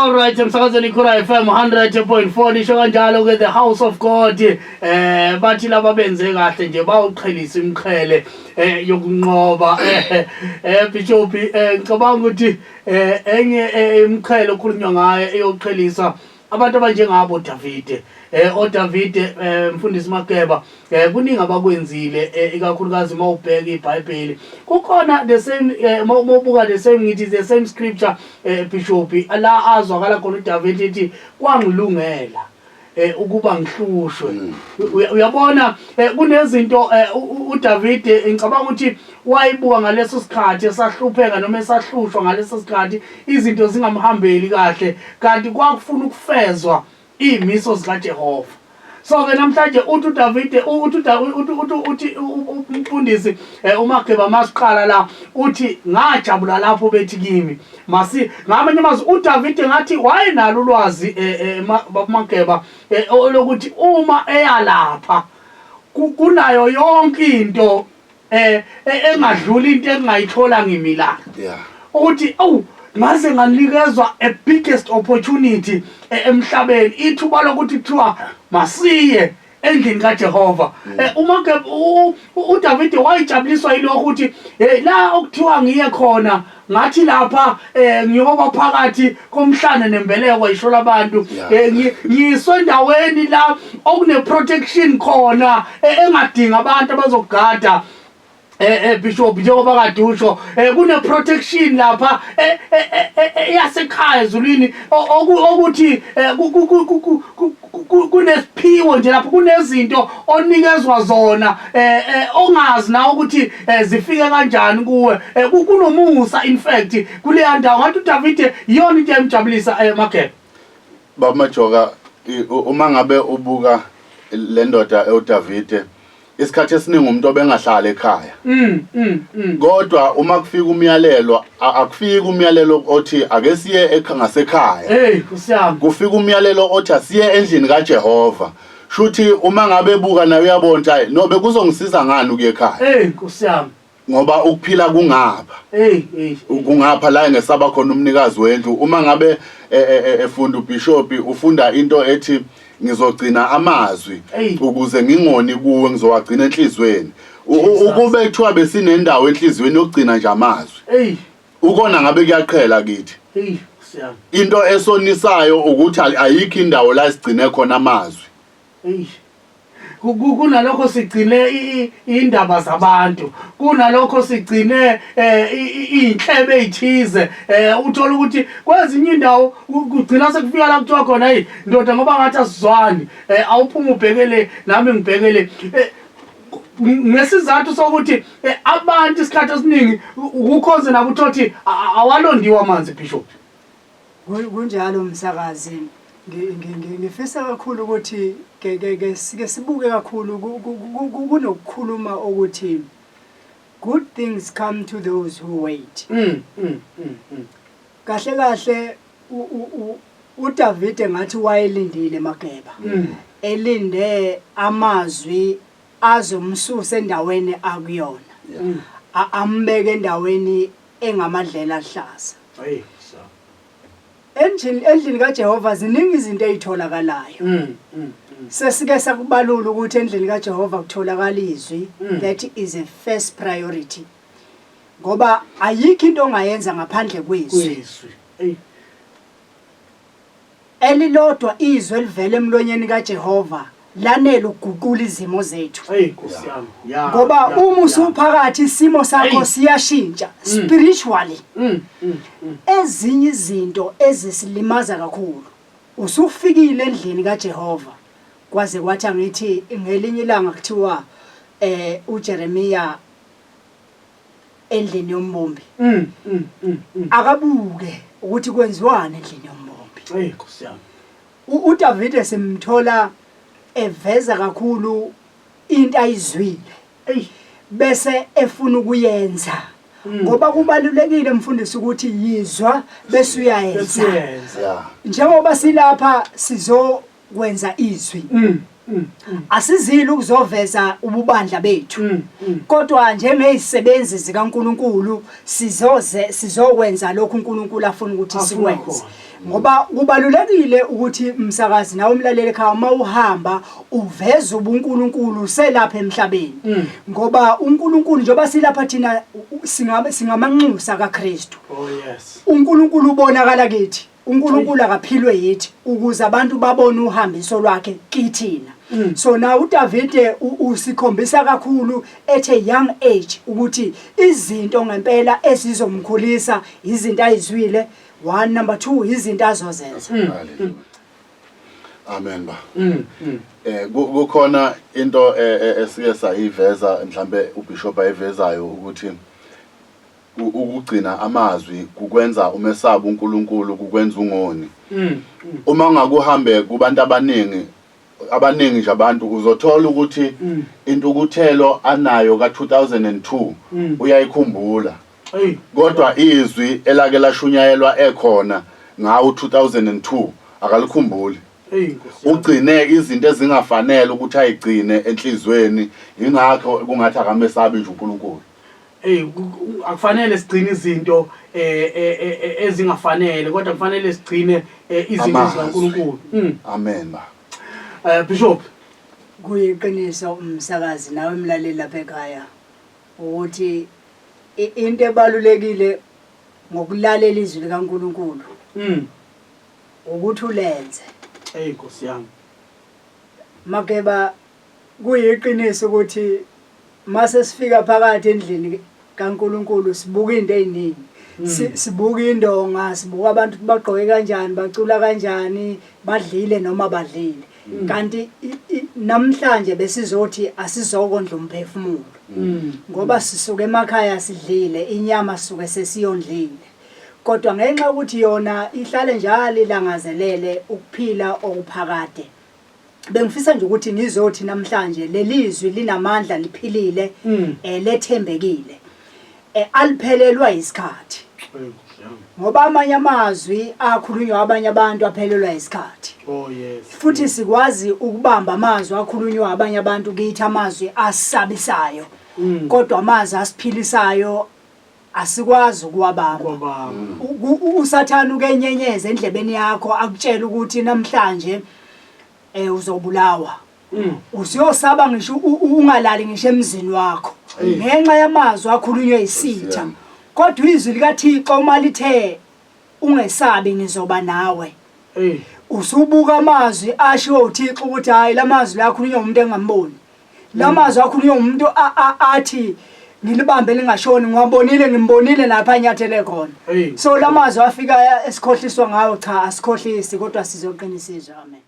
Alright, emsakazweni iKhura FM 100.4, nisho kanjalo ke, the house of God. Bathi laba benze kahle nje, bawuqhelisa imqhele yokunqoba. Bishop, ngicabanga ukuthi enye imqhele okhulunywa ngayo eyoqhelisa abantu abanjengabo Davide, oDavide, mfundisi Mageba, kuningi abakwenzile, ikakhulukazi mawubheka iBhayibheli, kukhona the same, mawubuka the same, ngithi the same scripture, Bishop, la azwakala khona uDavid ethi, "Kwangilungela ukuba ngihlushwe." Uyabona, kunezinto uDavid, ngicabanga ukuthi wayibuka ngaleso sikhathi esahlupheka noma esahlushwa ngaleso sikhathi, izinto zingamhambeli kahle, kanti kwakufuna ukufezwa iy'miso zikaJehova. So ke namhlanje uthi uDavide, uthi uthi uthi uthi umfundisi uMageba, masiqala la, uthi, "Ngajabula lapho bethi kimi masi." Ngamanye amazwi, uDavide ngathi wayenalo ulwazi, Mageba, lokuthi uma eyalapha kunayo yonke into engadlula into engayithola ngimila, ukuthi awu, ngaze nganikezwa a biggest opportunity emhlabeni, ithuba lokuthi kuthiwa masiye endlini kaJehova. Uma ke uDavid wayijabuliswa yilokho ukuthi la okuthiwa ngiye khona, ngathi lapha ngiyoba phakathi komhlane nembeleko, isho labantu. Ngiyiswe endaweni la okune protection khona, engadinga abantu abazogada, Bishop, njengoba kade usho, kune protection lapha yasekhaya ezulwini, okuthi kunesiphiwo nje lapho, kunezinto onikezwa zona ongazi nawe ukuthi zifike kanjani kuwe. Kunomusa in fact kuleya ndawo. Ngathi uDavid iyona into emjabulisa, Mageba. Baba Majoka, uma ngabe ubuka le ndoda eUDavide, isikhathi esiningi umuntu obengahlala ekhaya, kodwa uma kufika umyalelo, akufiki umyalelo othi ake siye ngasekhaya. Hey, Nkosi yami. Kufika umyalelo othi asiye endlini kaJehova. Shuthi uma ngabe ebuka naye uyabona ukuthi hayi no, bekuzongisiza ngani ukuya ekhaya? Hey, Nkosi yami. Ngoba ukuphila kungapha. Hey, hey. Kungapha la engesaba khona umnikazi wendlu. Uma ngabe efunda ubishop, ufunda into ethi, "Ngizogcina amazwi ukuze ngingoni kuwe, ngizowagcina enhlizweni." Jesus. Ukube kuthiwa besinendawo enhlizweni yokugcina nje amazwi, ukona ngabe kuyaqhela kithi. Hey, Nkosi yami. Into esonisayo ukuthi ayikho indawo la sigcine khona amazwi. Hey. Kunalokho sigcine indaba zabantu, kunalokho sigcine iy'nhlebe ey'thize. Uthola ukuthi kwezinye indawo kugcina sekufika la kuthiwa khona, "Hey ndoda, ngoba ngathi asizwani, awuphume ubhekele nami ngibhekele," ngesizathu sokuthi abantu isikhathi esiningi ukukhonze nabo, uthothi awalondiwe amanzi, Bishop. Kunjalo msakazi. Ngifisa kakhulu ukuthi ke sike sibuke kakhulu kunokukhuluma ukuthi good things come to those who wait. Kahle kahle uDavide ngathi wayelindile, Mageba. Elinde amazwi azomsusa endaweni akuyona. Ambeke endaweni engamadlela ahlaza. Hey, so. Endlini kaJehova ziningi izinto ezitholakalayo. Sesike sakubalula ukuthi endlini kaJehova kutholakala izwi. That is a first priority. Ngoba ayikho into ongayenza ngaphandle kwezwi. Kwezwi. Hey. Elilodwa izwi elivela emlonyeni kaJehova lanele ukuguqula izimo zethu. Hey, Nkosi yami. Ngoba uma usuphakathi, isimo sakho siyashintsha spiritually. Ezinye izinto ezisilimaza kakhulu, usufikile endlini kaJehova, kwaze kwathi angithi ngelinye ilanga kuthiwa uJeremiya endlini yombumbi, akabuke ukuthi kwenziwani endlini yombumbi. Hey, Nkosi yami. UDavide simthola eveza kakhulu into ayizwile, bese efuna ukuyenza, ngoba kubalulekile, mfundisi, ukuthi yizwa bese uyayenza. Bese uyenza. Njengoba silapha sizokwenza izwi. Asizile ukuzoveza ububandla bethu. Kodwa njengezisebenzi zikaNkuluNkulu sizoze sizokwenza lokhu uNkulunkulu afuna ukuthi Afuna sikwenze. khona. Ngoba kubalulekile ukuthi msakazi nawe umlaleli ekhaya uma uhamba uveze ubuNkulunkulu selapha emhlabeni. Ngoba uNkulunkulu njengoba silapha thina singabe singamanxusa kaKristu. Oh yes. uNkulunkulu ubonakala kithi. uNkulunkulu akaphilwe yithi ukuze abantu babone uhambiso lwakhe kithina. So now uDavide usikhombisa kakhulu at a young age ukuthi izinto ngempela ezizomkhulisa izinto ayizwile one, number two izinto azozenza. Hallelujah. Amen ba. Kukhona into esike sayiveza mhlambe uBishop ayivezayo ukuthi ukugcina amazwi kukwenza umesabe uNkulunkulu, kukwenza ungoni. Uma ngakuhambe kubantu abaningi abaningi nje abantu uzothola ukuthi intukuthelo anayo ka-2002 uyayikhumbula. Hey. Kodwa izwi elake lashunyayelwa ekhona ngawo 2002 akalikhumbuli. Hey Nkosi yami. Ugcine izinto ezingafanele ukuthi ayigcine enhlizweni, ingakho kungathi akamesabi nje uNkulunkulu. Hey, akufanele sigcine izinto ezingafanele, kodwa kufanele sigcine izinto Amazwi. zikaNkulunkulu. Amen ba. Bishop, Kuyiqiniso umsakazi nawe mlaleli lapha ekhaya ukuthi into ebalulekile ngokulalela izwi likaNkulunkulu ukuthi ulenze. Hey Nkosi yami. Makeba kuyiqiniso ukuthi mase sifika phakathi endlini kaNkulunkulu sibuka into eziningi. Sibuka indonga, sibuka abantu ukuthi bagqoke kanjani, bacula kanjani, badlile noma badlile. Kanti namhlanje besizothi asizokondla umphefumulo. Ngoba sisuke emakhaya sidlile, inyama sisuke sesiyondlile. Kodwa ngenxa yokuthi yona ihlale njalo ilangazelele ukuphila okuphakade. Bengifisa nje ukuthi ngizothi namhlanje lelizwi linamandla, liphilile, lethembekile. Aliphelelwa isikhathi. Ngoba amanye amazwi akhulunywa abanye abantu aphelelwa isikhathi. Oh yes. Futhi sikwazi ukubamba amazwi akhulunywa abanye abantu kithi, amazwi asabisayo. Kodwa amazwi asiphilisayo asikwazi ukuwabamba. Ukuwabamba. USathane ukenyenyeza endlebeni yakho akutshela ukuthi namhlanje uzobulawa. Usuyosaba ngisho ungalali ngisho emzini wakho ngenxa yamazwi akhulunywe isitha. Kodwa izwi likaThixo uma lithe ungesabi ngizoba nawe. Usubuka amazwi ashiwo uThixo ukuthi hayi lamazwi la akhulunywa umuntu engamboni. Lamazwi akhulunywa umuntu athi ngilibambe lingashoni, ngiwabonile, ngimbonile lapha anyathele khona. So lamazwi afika esikhohliswa ngawo, cha asikhohlisi kodwa sizoqinisizwa. Amen.